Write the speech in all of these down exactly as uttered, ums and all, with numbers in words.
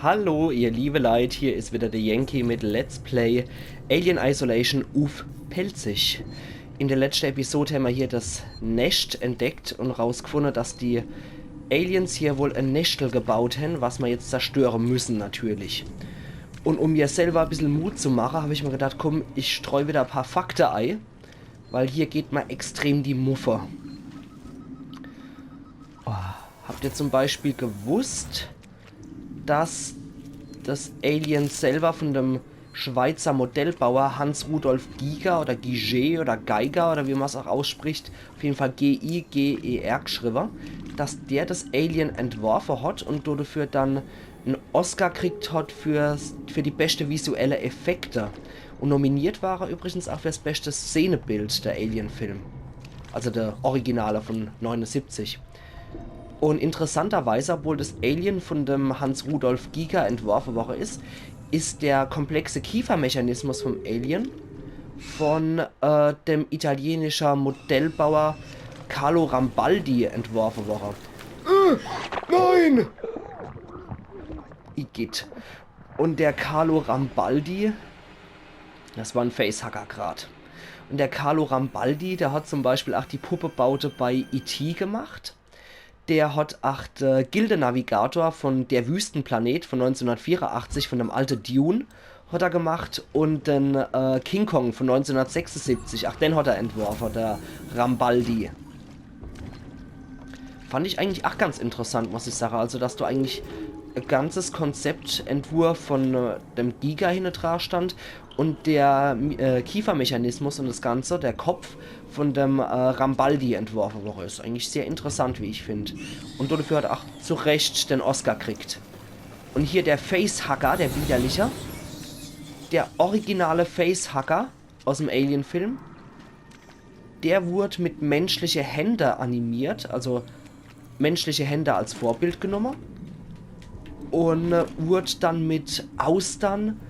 Hallo, ihr liebe Leit, hier is wieder de Yankee mit Let's Play Alien Isolation uff Pälzisch. In de letschte Episode hämmer hier das Nescht entdeckt und rausgefunne, dass die Aliens hier wohl e Neschtel gebaut hän, was mer jetzt zerstöre müssen natürlich. Und um mir selber e bissel Mut zu mache, hab ich mir gedacht, komm, ich streu wieder e paar Fakte ei, weil hier geht mer extrem die Muffe. Oh, habt ihr zum Beispiel gewusst, dass das Alien selber von dem Schweizer Modellbauer Hans Rudolf Giger oder Giger oder Geiger oder wie man's auch ausspricht, auf jeden Fall G I G E R geschriebe, dass der das Alien entworfe hat und dodefür dann en Oscar kriegt hat für, für die beste visuelle Effekte. Und nominiert war er übrigens auch fürs beste Szenebild, der Alien-Film. Also der Originale von neunundsiebzig. Und interessanterweise, obwohl das Alien von dem Hans Rudolf Giger entworfe worre is, is der komplexe Kiefermechanismus vom Alien von äh, dem italienische Modellbauer Carlo Rambaldi entworfe worre. Äh, nein! Igitt. Und der Carlo Rambaldi, das war en Facehacker grad. Und der Carlo Rambaldi, der hat zum Beispiel auch die Puppebaute bei E T gemacht. Der hat auch de Gildenavigator von Der Wüstenplanet von neunzehnhundertvierundachtzig, von dem alte Dune, hat er gemacht. Und den äh, King Kong von neunzehnhundertsechsundsiebzig, auch den hat er entworfe, der Rambaldi. Fand ich eigentlich auch ganz interessant, muss ich sage. Also, dass do eigentlich e ganzes Konzeptentwurf von äh, dem Giger hinne dra stand und der äh, Kiefermechanismus und das Ganze, der Kopf von dem äh, Rambaldi entworfe worre is. Eigentlich sehr interessant, wie ich find. Und dodefür hat er auch zu Recht den Oscar kriegt. Und hier der Facehacker, der widerliche, der originale Facehacker aus dem Alien-Film, der wurd mit menschliche Hände animiert, also menschliche Hände als Vorbild genommen und äh, wurd dann mit Austern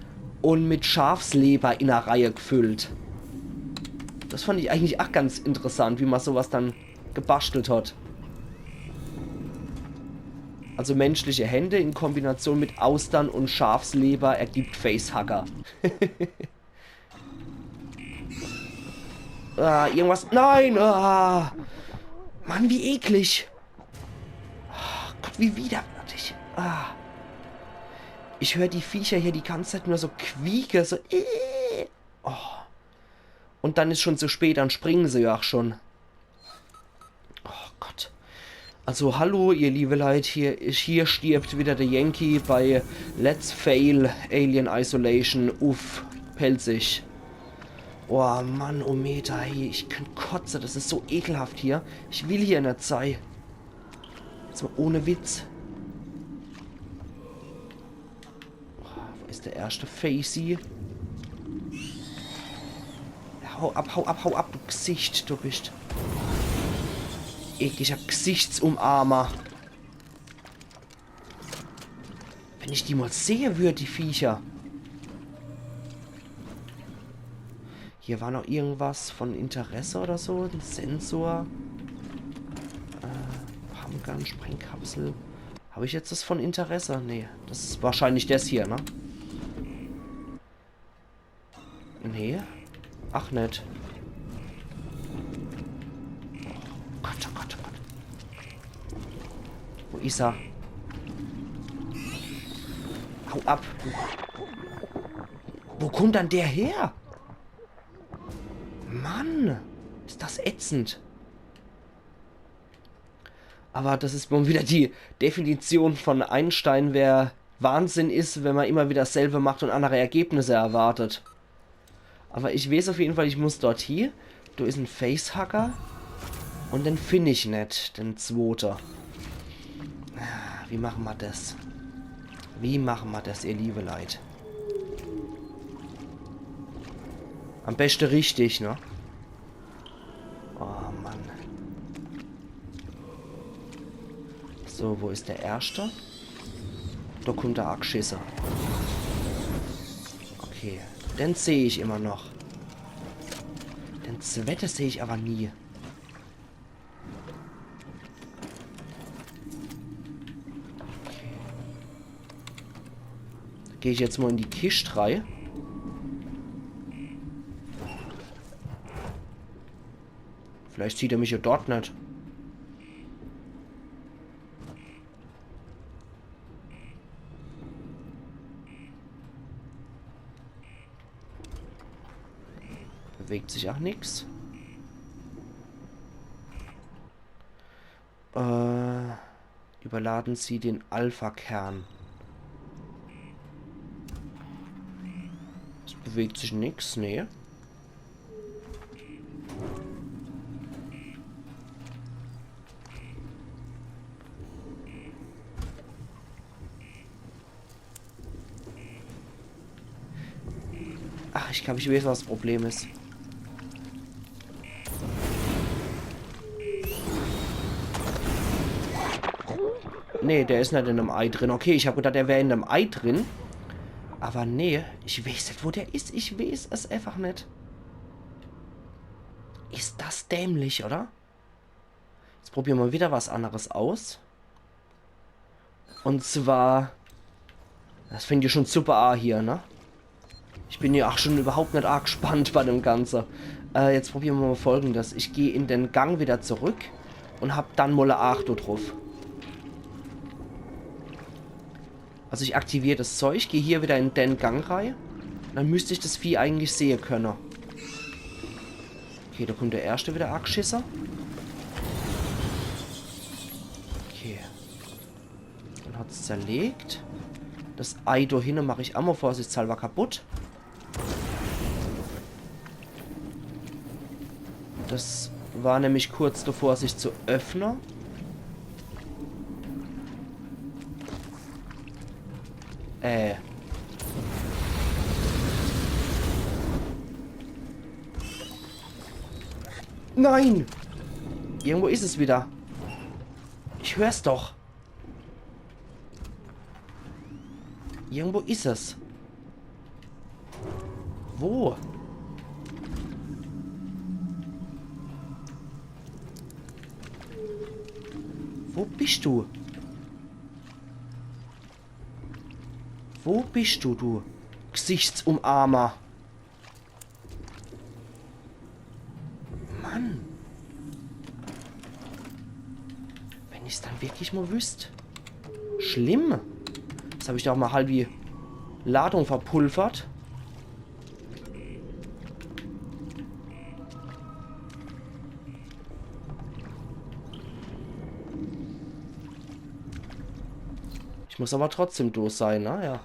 und mit Schafsleber in der Reihe gefüllt. Das fand ich eigentlich auch ganz interessant, wie man sowas dann gebastelt hat. Also menschliche Hände in Kombination mit Austern und Schafsleber ergibt Facehacker. Ah, irgendwas. Nein! Ah. Mann, wie eklig. Ah, Gott, wie widerwärtig. Ah. Ich hör die Viecher hier die ganze Zeit nur so quieke, so. Äh. Oh. Und dann is schon zu spät, dann springen se ja auch schon. Oh Gott. Also hallo, ihr liebe Leit, hier, hier stirbt wieder der Yankee bei Let's Fail Alien Isolation uff Pälzisch. Oh Mann, oh Meter, hey, ich könnt kotze, das is so ekelhaft hier. Ich will hier net sei. Jetzt mal ohne Witz. Wo is der erschte Facey? Hau ab, hau ab, hau ab, du Gesicht, du bist. Ekliger Gesichtsumarmer. Wenn ich die mal sehe würd, die Viecher. Hier war noch irgendwas von Interesse oder so. Ein Sensor. Äh, Pumpgun, Sprengkapsel. Hab ich jetzt das von Interesse? Nee, das is wahrscheinlich des hier, ne? Nee. Ach, net. Oh Gott, oh Gott, oh Gott. Wo is er? Hau ab. Wo kommt dann der her? Mann, is das ätzend. Aber das is mal wieder die Definition von Einstein, wer Wahnsinn is, wenn man immer wieder dasselbe macht und andere Ergebnisse erwartet. Aber ich weeß auf jeden Fall, ich muss dort hie. Do is en Facehugger. Und den find ich net, den zwote. Ah, wie mache ma das? Wie mache ma das, ihr liebe Leit? Am beste richtig, ne? Oh Mann. So, wo is der erschte? Do kommt er agschisse. Okay, den seh ich immer noch. Den zwette seh ich aber nie. Okay. Geh ich jetzt mol in die Kischt rei. Vielleicht sieht er mich jo dort net. Bewegt sich ach nix. Äh, überladen Sie den Alpha-Kern. Es bewegt sich nix, nee. Ach, ich glaab, ich weeß, was es Problem is. Nee, der is net in dem Ei drin. Okay, ich hab gedacht, der wär in dem Ei drin. Awwer nee, ich weeß net, wo der is. Ich weeß es einfach net. Is das dämlich, oder? Jetzt probiere mer wieder was anneres aus. Und zwar, das fängt jo schon super a hier, ne? Ich bin jo ach schon überhaupt net arg gespannt bei dem Ganze. Äh, jetzt probiere mer mol Folgendes. Ich geh in den Gang wieder zurück und hab dann mol e Aach do druff. Also ich aktivier das Zeug, geh hier wieder in den Gang rei. Dann müsst ich das Vieh eigentlich sehe könne. Okay, do kommt der erschte wieder aagschisse. Okay. Dann hat's zerlegt. Das Ei do hinne mach ich ach mol vorsichtshalber kaputt. Das war nämlich kurz davor, sich zu öffnen. Äh. Nein! Irgendwo is es wieder. Ich hör's doch. Irgendwo is es. Wo? Wo bist du? Wo bist du, du Gesichtsumarmer? Mann. Wenn ich's dann wirklich mol wüsst. Schlimm. Jetzt hab ich do ach mol halb die Ladung verpulvert. Ich muss awwer trotzdem durch sein, naja.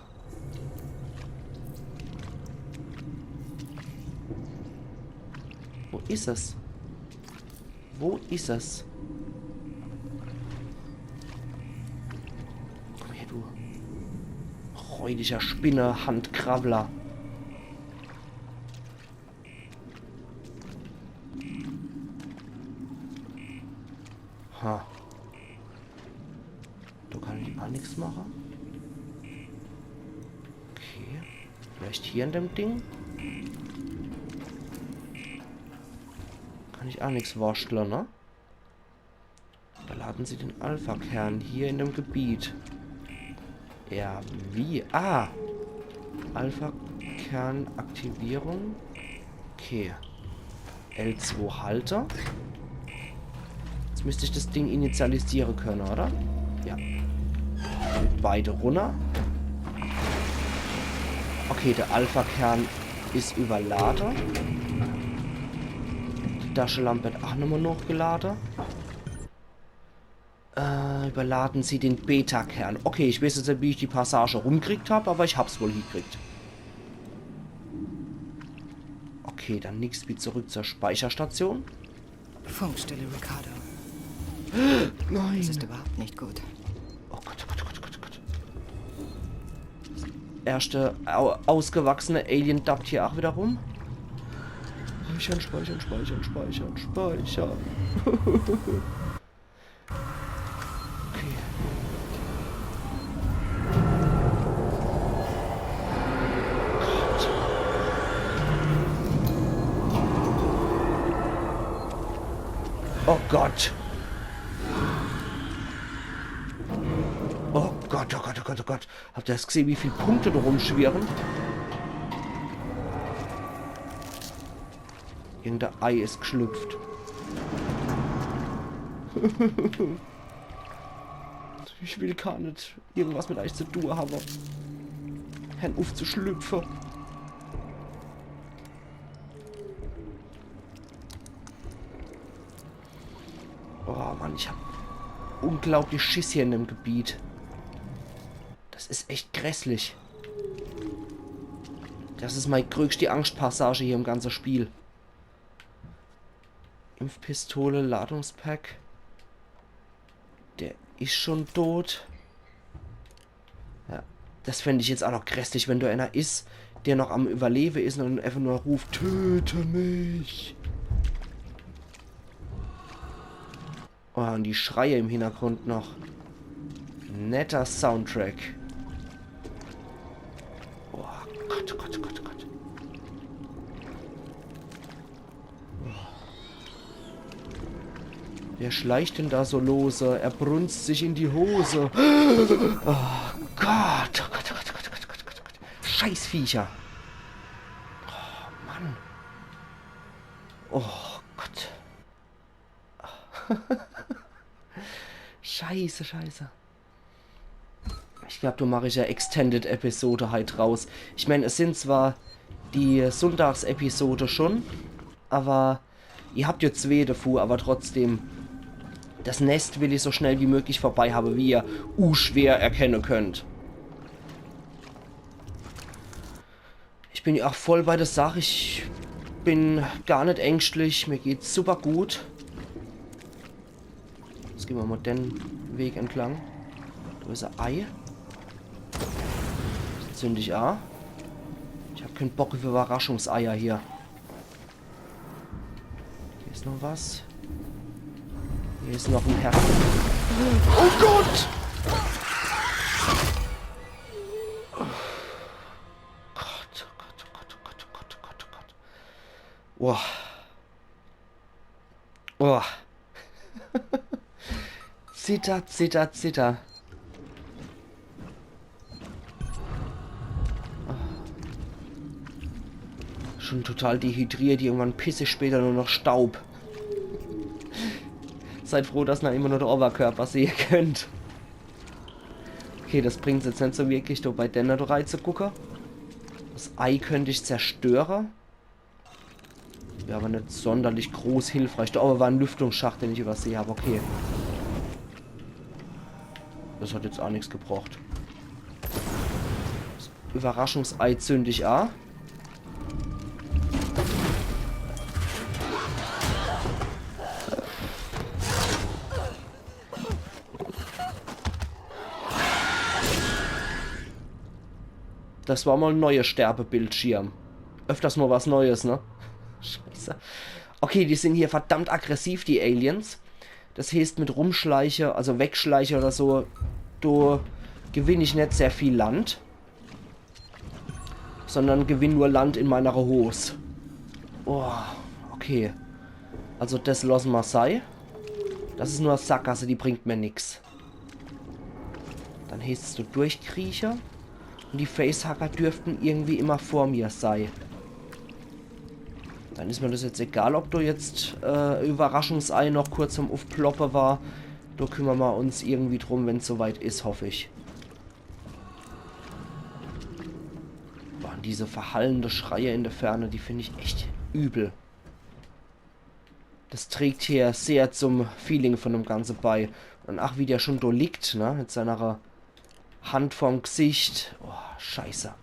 Wo is es? Wo is es? Komm her, du räudiger Spinne-Handkrabbler. Ha. Do kann ich ach nix mache. Okay. Vielleicht hier in dem Ding? Kann ich ach nix worschtle, ne? Überladen Sie den Alpha-Kern hier in dem Gebiet. Ja, wie? Ah! Alpha-Kern-Aktivierung. Okay. L zwei Halter. Jetzt müsst ich das Ding initialisiere könne, oder? Ja. Beide runner. Okay, der Alpha-Kern is überlade. Die Taschelamp werd ach nochmol nochgelade. Äh, überladen Sie den Beta-Kern. Okay, ich weeß jetzt net, wie ich die Passage rumkriegt hab, awwer ich hab's wohl hiekriegt. Okay, dann nix wie zurück zur Speicherstation. Funkstille, Ricardo. Nein. Das ist überhaupt nicht gut. Oh Gott, oh Gott, oh Gott, oh Gott, oh Gott. Erschte au ausgewachsene Alien dappt hier ach wieder rum. Speichern, speichern, speichern, speichern, speichern. Okay. Oh Gott. Oh Gott, Oh Gott, oh Gott, oh Gott. Habt ihr das gesehen, wie viele Punkte da rumschwirren? Irgendein Ei ist geschlüpft. Ich will gar nicht irgendwas mit euch zu tun haben. Hör uff zu schlüpfen. Oh Mann, ich hab unglaublich Schiss hier in dem Gebiet. Das ist echt grässlich. Das ist meine größte Angstpassage hier im ganzen Spiel. Impfpistole, Ladungspack. Der ist schon tot. Ja. Das fänd ich jetzt auch noch grässlich, wenn da einer ist, der noch am Überlebe ist und einfach nur ruft: „Töte mich!“ Oh, und die Schreie im Hintergrund noch. Netter Soundtrack. Oh Gott, oh Gott, oh Gott, oh Gott. Wer schleicht denn da so lose? Er brunzt sich in die Hose. Oh Gott, oh Gott, oh Gott, oh Gott, oh Gott, oh Gott, oh Gott. Scheißviecher. Oh Mann. Oh Gott. Scheiße, scheiße. Ich glaub, do mach ich e Extended-Episode halt raus. Ich mein, es sind zwar die Sonntagsepisode schon, aber ihr habt ja zwee davon, aber trotzdem. Das Nest will ich so schnell wie möglich vorbei haben, wie ihr u schwer erkennen könnt. Ich bin ja auch voll bei der Sache. Ich bin gar nicht ängstlich. Mir geht's super gut. Jetzt gehen wir mal den Weg entlang. Da ist ein Ei. Das zünd ich an. Ich hab keinen Bock auf Überraschungseier hier. Hier ist noch was. Hier ist noch ein Herz. Oh Gott! Gott, oh Gott, oh Gott, oh Gott, oh Gott, oh Gott, oh Gott. Boah. Boah. Zitter, zitter, zitter. Schon total dehydriert, irgendwann pisse ich später nur noch Staub. Seid froh, dass ihr immer nur den Oberkörper sehen könnt. Okay, das bringt's jetzt nicht so wirklich, da bei denne da reinzugucken. Das Ei könnte ich zerstören. Wäre aber nicht sonderlich groß hilfreich. Da oben war ein Lüftungsschacht, den ich übersehen habe. Okay. Das hat jetzt auch nichts gebracht. Das Überraschungsei zünd ich an. Das war mal ein neuer Sterbebildschirm. Öfters mal was Neues, ne? Scheiße. Okay, die sind hier verdammt aggressiv, die Aliens. Das heißt, mit Rumschleiche, also Wegschleiche oder so, do gewinn ich nicht sehr viel Land. Sondern gewinn nur Land in meiner Hose. Oh, okay. Also das lassen wir sei. Das ist nur eine Sackgasse, die bringt mir nix. Dann heißt's so durchkrieche. Und die Facehugger dürften irgendwie immer vor mir sei. Dann ist mir das jetzt egal, ob da jetzt äh, Überraschungsei noch kurz vorm Uffploppe war. Da kümmern wir uns irgendwie drum, wenn's soweit ist, hoff ich. Boah, und diese verhallende Schreie in der Ferne, die find ich echt übel. Das trägt hier sehr zum Feeling von dem Ganze bei. Und ach, wie der schon da liegt, ne? Mit seiner Hand vorm Gesicht. Oh, scheiße.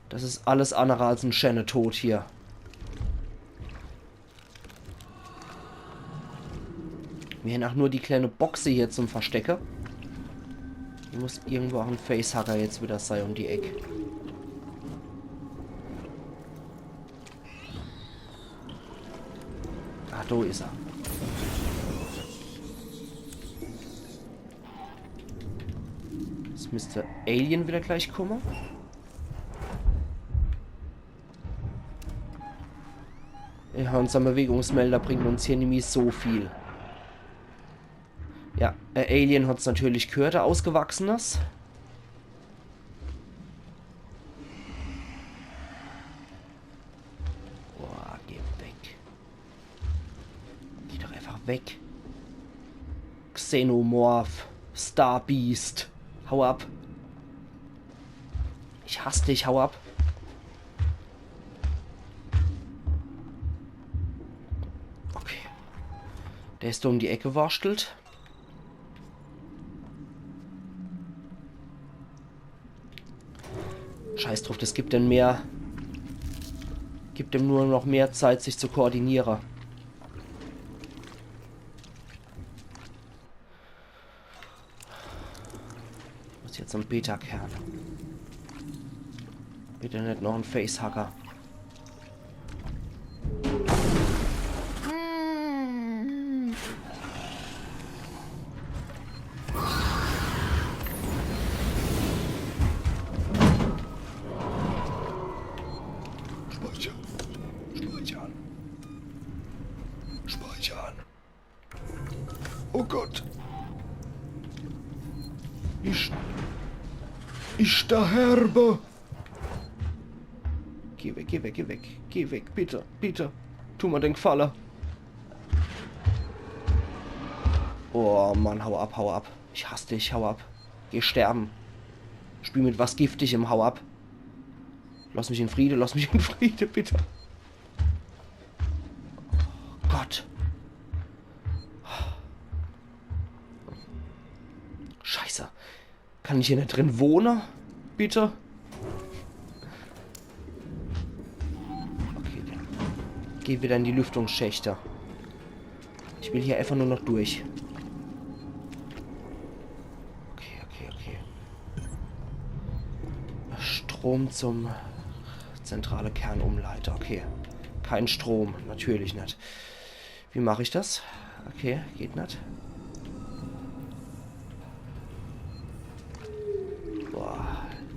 Das ist alles andere als ein schöner Tod hier. Mir haben auch nur die kleine Boxe hier zum Verstecke. Hier muss irgendwo auch ein Facehugger jetzt wieder sei um die Eck. Ah, da ist er. Jetzt müsste Alien wieder gleich kommen. Ja, unser Bewegungsmelder bringt uns hier nämlich so viel. Ja, äh, Alien hat's natürlich gehört, ein ausgewachsenes. Weg. Xenomorph. Starbeast. Hau ab. Ich hass dich, hau ab. Okay. Der is do um die Eck gewurschtelt. Scheiß druff, das gibt dem mehr. Gibt dem nur noch mehr Zeit, sich zu koordiniere. Ich muss jetzt zum Beta-Kern. Bitte net noch en Facehugger. Speichern. Speichern. Speichern. Oh Gott. Ich, ich sterbe. Geh weg, geh weg, geh weg. Geh weg, bitte, bitte. Tu mer den Gfalle. Oh Mann, hau ab, hau ab. Ich hass dich, hau ab. Geh sterben. Spiel mit was Giftigem, hau ab. Lass mich in Friede, lass mich in Friede, bitte. Oh Gott. Scheiße. Kann ich hier net drin wohne? Bitte? Okay, dann geh wieder in die Lüftungsschächte. Ich will hier einfach nur noch durch. Okay, okay, okay. Strom zum zentrale Kernumleiter. Okay. Kein Strom, natürlich net. Wie mach ich das? Okay, geht net. Boah.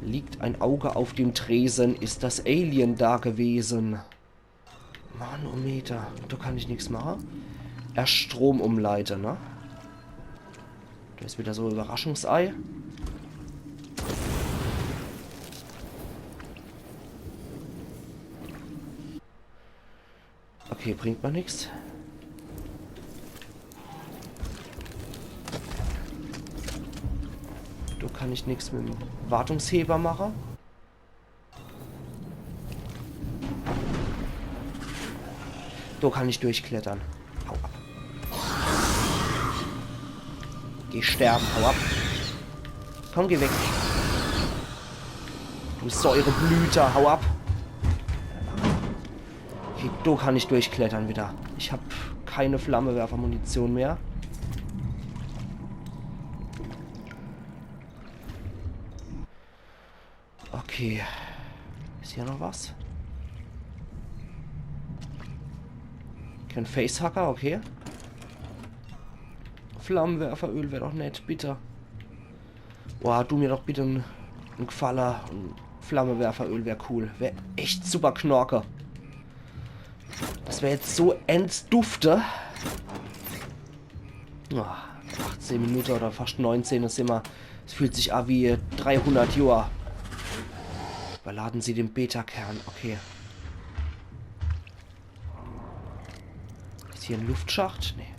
Liegt ein Auge auf dem Tresen, ist das Alien da gewesen. Manometer. Do kann ich nix mache. Erst Strom umleite, ne? Do is wieder so e Überraschungsei. Okay, bringt mer nix. Do kann ich nix mit em Wartungsheber mache. Do kann ich durchklettern. Hau ab. Geh sterben, hau ab. Komm, geh weg. Du Säureblüter, hau ab. Okay, do kann ich durchklettern wieder. Ich hab keine Flammewerfermunition mehr. Okay. Is hier noch was? Kein Facehugger, okay. Flammenwerferöl wär doch nett, bitte. Boah, du mir doch bitte en, en Gfalle. En Flammenwerferöl wär cool. Wär echt super Knorke. Das wär jetzt so ens dufte. Oh, achtzehn Minute oder fast neunzehn is immer. Es fühlt sich a wie dreihundert Johr. Überladen Sie den Beta-Kern. Okay. Is hier en Luftschacht? Nee.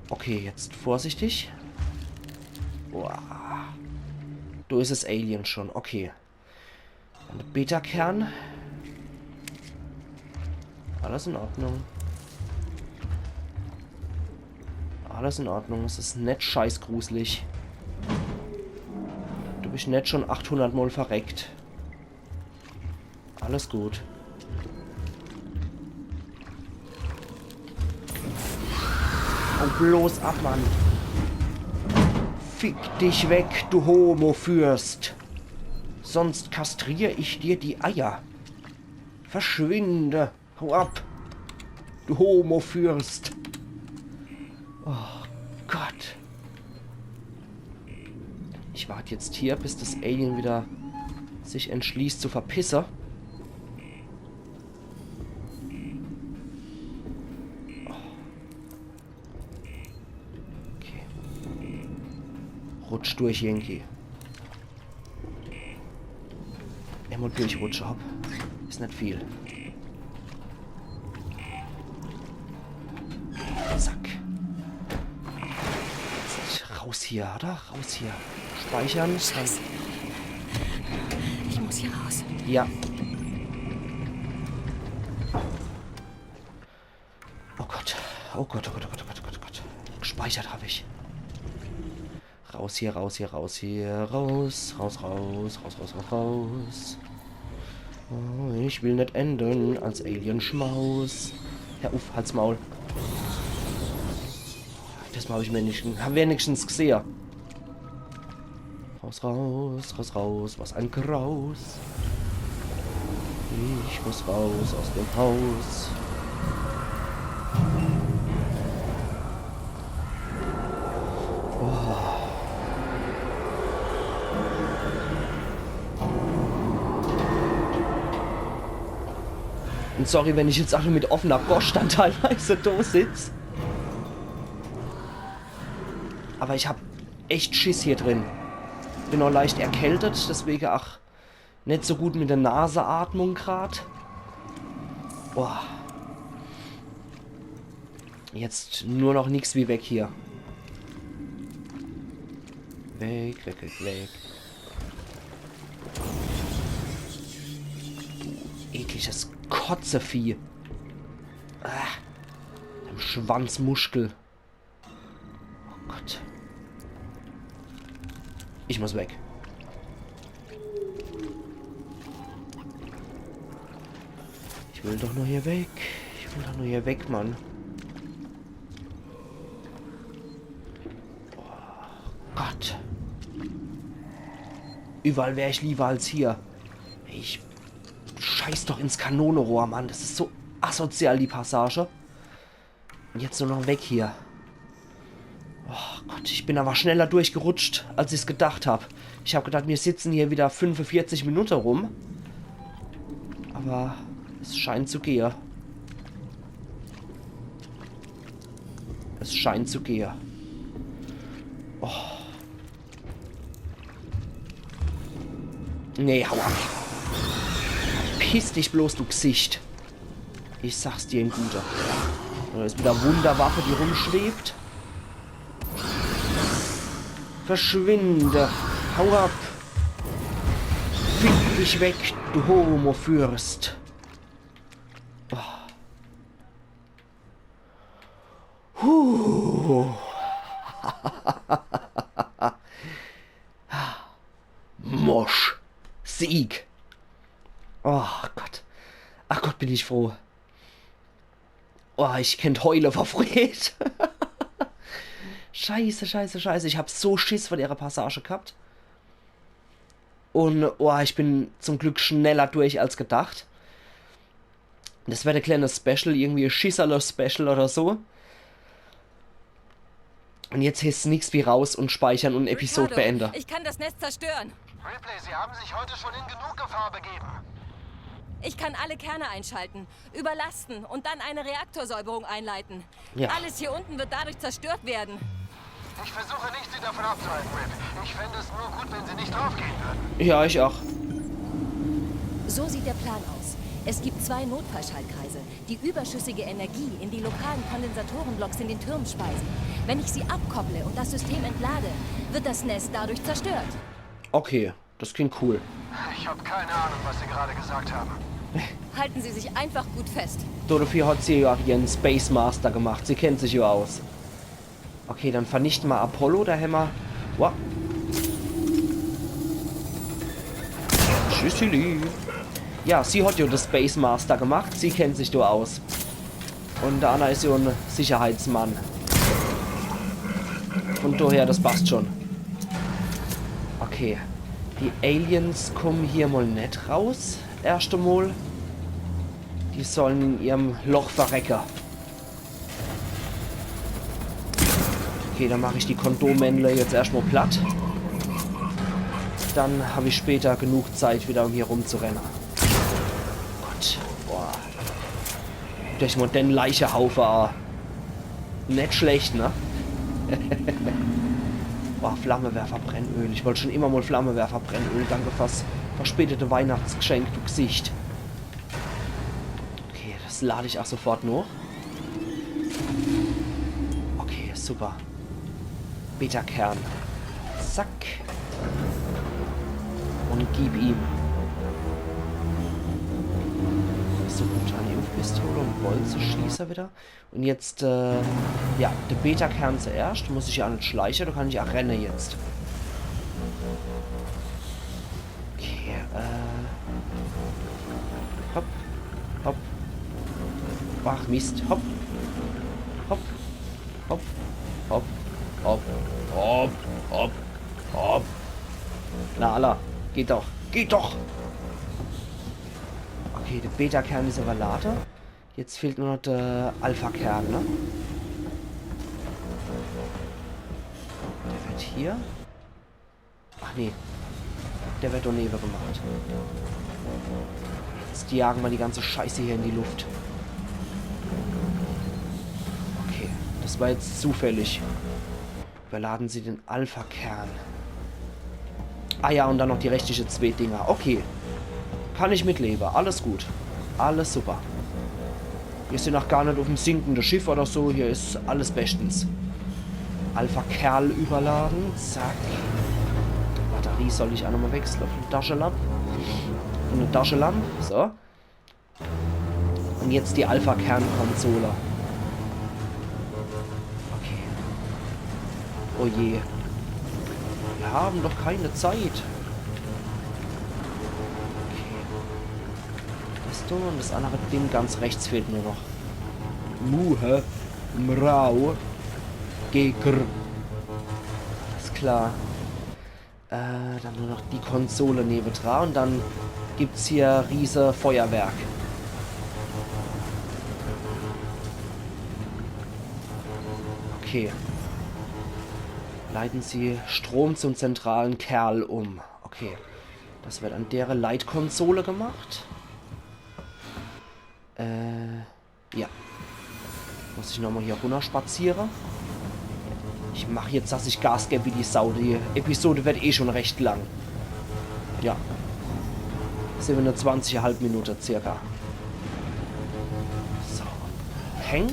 Okay, jetzt vorsichtig. Boah. Do is es Alien schon. Okay. En Beta-Kern. Alles in Ordnung. Alles in Ordnung. Es is net scheißgruselig. Du bisch net schon achthundert Mol verreckt. Alles gut. Hau bloß ab, Mann. Fick dich weg, du Homo-Fürst. Sonst kastrier ich dir die Eier. Verschwinde. Hau ab. Du Homo-Fürst. Oh Gott. Ich wart jetzt hier, bis das Alien wieder sich entschließt zu verpisse. Okay. Rutsch durch, Yankee. Emol durchrutsche, hopp. Is net viel. Raus hier, oder? Raus hier. Speichern. Scheiße. Ich muss hier raus. Ja. Oh Gott. Oh Gott, oh Gott, oh Gott, oh Gott, oh Gott, oh Gott. Gespeichert hab ich. Raus hier, raus hier, raus hier, raus, raus, raus, raus, raus, raus, raus. Oh, ich will net enden als Alien-Schmaus. Hör uff, halt's Maul. Das Mal hab ich wenigstens, hab wenigstens gesehen. Raus, raus, raus, raus, was ein Graus. Ich muss raus aus dem Haus. Oh. Und sorry, wenn ich jetzt auch schon mit offener Gosch dann teilweise da sitz. Aber ich hab echt Schiss hier drin. Bin auch leicht erkältet, deswegen auch net so gut mit der Naseatmung grad. Boah. Jetzt nur noch nix wie weg hier. Weg, weg, weg, weg. Du ekliges Kotzevieh. Ah, am Schwanzmuschkel. Oh Gott. Ich muss weg. Ich will doch nur hier weg. Ich will doch nur hier weg, Mann. Oh Gott. Überall wär ich lieber als hier. Ich scheiß doch ins Kanonerohr, Mann. Das is so asozial, die Passage. Und jetzt nur noch weg hier. Oh Gott, ich bin aber schneller durchgerutscht, als ich's gedacht hab. Ich hab gedacht, mir sitzen hier wieder fünfundvierzig Minuten rum. Aber es scheint zu gehe. Es scheint zu gehe. Oh. Nee, hau ab. Piss dich bloß, du Gsicht. Ich sag's dir, ein Guter. Da is wieder Wunderwaffe, die rumschwebt. Verschwinde. Hau ab. Fick dich weg, du Homo-Fürst. Oh. Huh. Mosch. Sieg. Oh Gott. Ach Gott, bin ich froh. Oh, ich kennt heule vor Freed. Scheiße, scheiße, scheiße. Ich hab so Schiss vor der Passage gehabt. Und, oh, ich bin zum Glück schneller durch als gedacht. Das wär e kleines Special, irgendwie e Schisserle-Special oder so. Und jetzt heißt's nix wie raus und speichern und Episode Ricardo, beende. Ich kann das Nest zerstören. Ripley, Sie haben sich heute schon in genug Gefahr begeben. Ich kann alle Kerne einschalten, überlasten und dann eine Reaktorsäuberung einleiten. Ja. Alles hier unten wird dadurch zerstört werden. Ich versuche nicht, Sie davon abzuhalten, Rip. Ich fände es nur gut, wenn Sie nicht draufgehen würden. Ja, ich auch. So sieht der Plan aus. Es gibt zwei Notfallschaltkreise, die überschüssige Energie in die lokalen Kondensatorenblocks in den Türmen speisen. Wenn ich sie abkopple und das System entlade, wird das Nest dadurch zerstört. Okay, das klingt cool. Ich habe keine Ahnung, was Sie gerade gesagt haben. Halten Sie sich einfach gut fest. Dafür hat sie ja auch ihren Space Master gemacht. Sie kennt sich ja aus. Okay, dann vernichten wir Apollo, da hämmer. Wow. Tschüssili. Ja, sie hat ja das Space Master gemacht. Sie kennt sich da aus. Und der Anna is ja ein Sicherheitsmann. Von daher, das passt schon. Okay. Die Aliens kommen hier mal net raus. Erst einmal. Die sollen in ihrem Loch verrecke. Okay, dann mach ich die Kondommännle jetzt erstmal platt. Dann hab ich später genug Zeit wieder, um hier rumzurenne. Gott, boah. Durch mal den Leichehaufe. Net schlecht, ne? Boah, Flammewerfer, Brennöl. Ich wollt schon immer mal Flammewerfer, Brennöl. Danke fürs verspätete Weihnachtsgeschenk, du Gsicht. Okay, das lad ich auch sofort noch. Okay, super. Beta-Kern. Zack. Und gib ihm. Subkutaneum-Pistole und Bolzeschießer wieder. Und jetzt, äh, ja, de Beta-Kern zuerscht. Muss ich ja net schleiche, do kann ich ja renne jetzt. Okay, äh. Hopp, hopp. Ach Mist, hopp. Hopp, hopp, hopp, hopp, hopp, hopp, hopp. Na alla, geht doch, geht doch. Okay, de Beta-Kern is awwer lade. Jetzt fehlt nur noch de Alpha-Kern, ne? Der wird hier. Ach nee. Der wird do newe gemacht. Jetzt jagen mer die ganze Scheiße hier in die Luft. Okay, das war jetzt zufällig. Überladen Sie den Alpha-Kern. Ah ja, und dann noch die restliche zwee Dinger. Okay. Kann ich mitlewe. Alles gut. Alles super. Mir sin noch gar net uffm sinkende Schiff oder so. Hier is alles beschtens. Alpha-Kern überladen. Zack. Batterie soll ich aa nochmal wechsle. Uff de Taschelamp. Und e Taschelamp. So. Und jetzt die Alpha-Kern-Konsole. Okay. Oh je. Wir haben doch keine Zeit. Okay. Das do und das andere Ding ganz rechts fehlt nur noch. Muhe. Mrau. Gegr. Alles klar. Äh, dann nur noch die Konsole newedra und dann gibt's hier riese Feuerwerk. Okay. Leiten Sie Strom zum zentralen Kern um. Okay. Das wird an dere Leitkonsole gemacht. Äh. Ja. Muss ich nochmal hier runnerspaziere? Ich mach jetzt, dass ich Gas geb wie die Sau. Die Episode wird eh schon recht lang. Ja. Siebenundzwanzig Komma fünf Minute circa. So. Peng.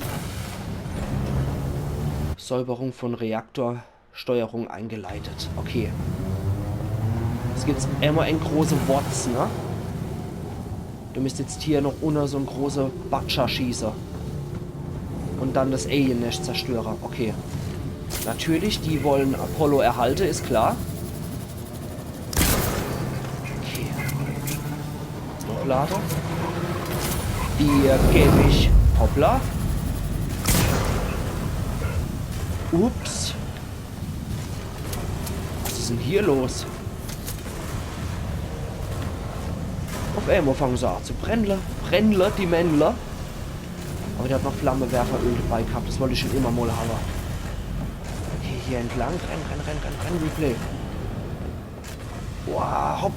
Säuberung von Reaktor. Steuerung eingeleitet. Okay. Jetzt gibt's immer en große Wotz, ne? Du misst jetzt hier noch unne so en große Batscher schieße. Und dann das Alien-Nescht zerstöre. Okay. Natürlich, die wollen Apollo erhalte, is klar. Okay. Hochlade. Die geb ich. Hoppla. Ups. Was is denn hier los? Uff emol fangen se a zu brennle. Brennle, die Männle. Aber der hat noch Flammewerferöl dabei gehabt. Das wollt ich schon immer mal haben. Okay, hier entlang. Renn, renn, renn, renn, renn, Ripley. Boah, hopp.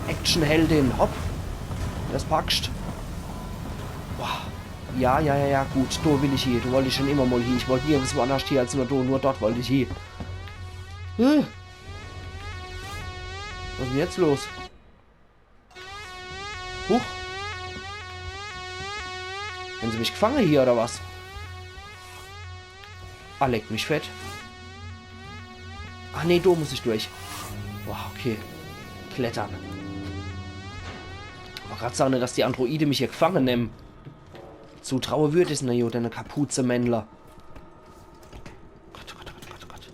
Actionheldin, hopp. Das packst. Boah. Ja, ja, ja, ja, gut. Do will ich hie. Do wollt ich schon immer mal hie. Ich wollt nirgends woannerscht hie als nur do. Nur dort wollt ich hie. Hm. Was is denn jetzt los? Huch. Hän se mich gefange hier, oder was? Ah, leck mich fett. Ah, nee, do muss ich durch. Boah, okay. Klettern. Wollt grad sage, dass die Androide mich hier gefange nemme. Zutraue würd ich se, na jo, denne Kapuzemännler. Gott, Gott, Gott, Gott, Gott.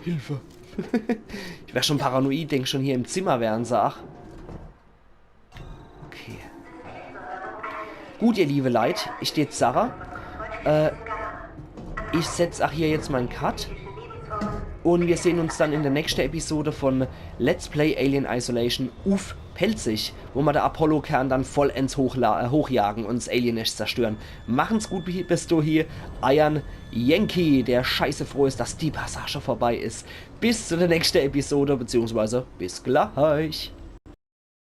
Hilfe. Ich wär schon paranoid, denk schon, hier im Zimmer wären se. Ach. Okay. Gut, ihr liebe Leit, ich dät sache, äh, ich setz ach hier jetzt mein Cut. Und wir sehen uns dann in der nächsten Episode von Let's Play Alien Isolation uff Pälzisch, wo mer de Apollo-Kern dann vollends hochla-, äh, hochjagen und 's Alien-Nescht zerstören. Machen's gut bi-, bis dohie, eiern Yankee, der scheiße froh is, dass die Passage vorbei is. Bis zu der nächsten Episode, beziehungsweise bis gleich.